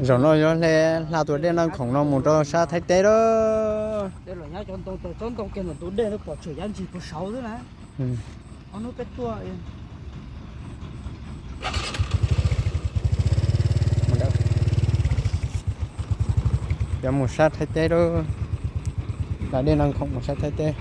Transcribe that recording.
Zaum no yuav hle hla tus dej Naj Khoom no mus rau sab Thaib teb lawm. Tsob ntoo kiag ntawm tus dej pom tseem yav ntsis puag saud xwb na. Ob hnub peb tuaj. Yuav mus sab Thaib teb lawm. Hla dej Naj Khoom mus sab Thaib teb.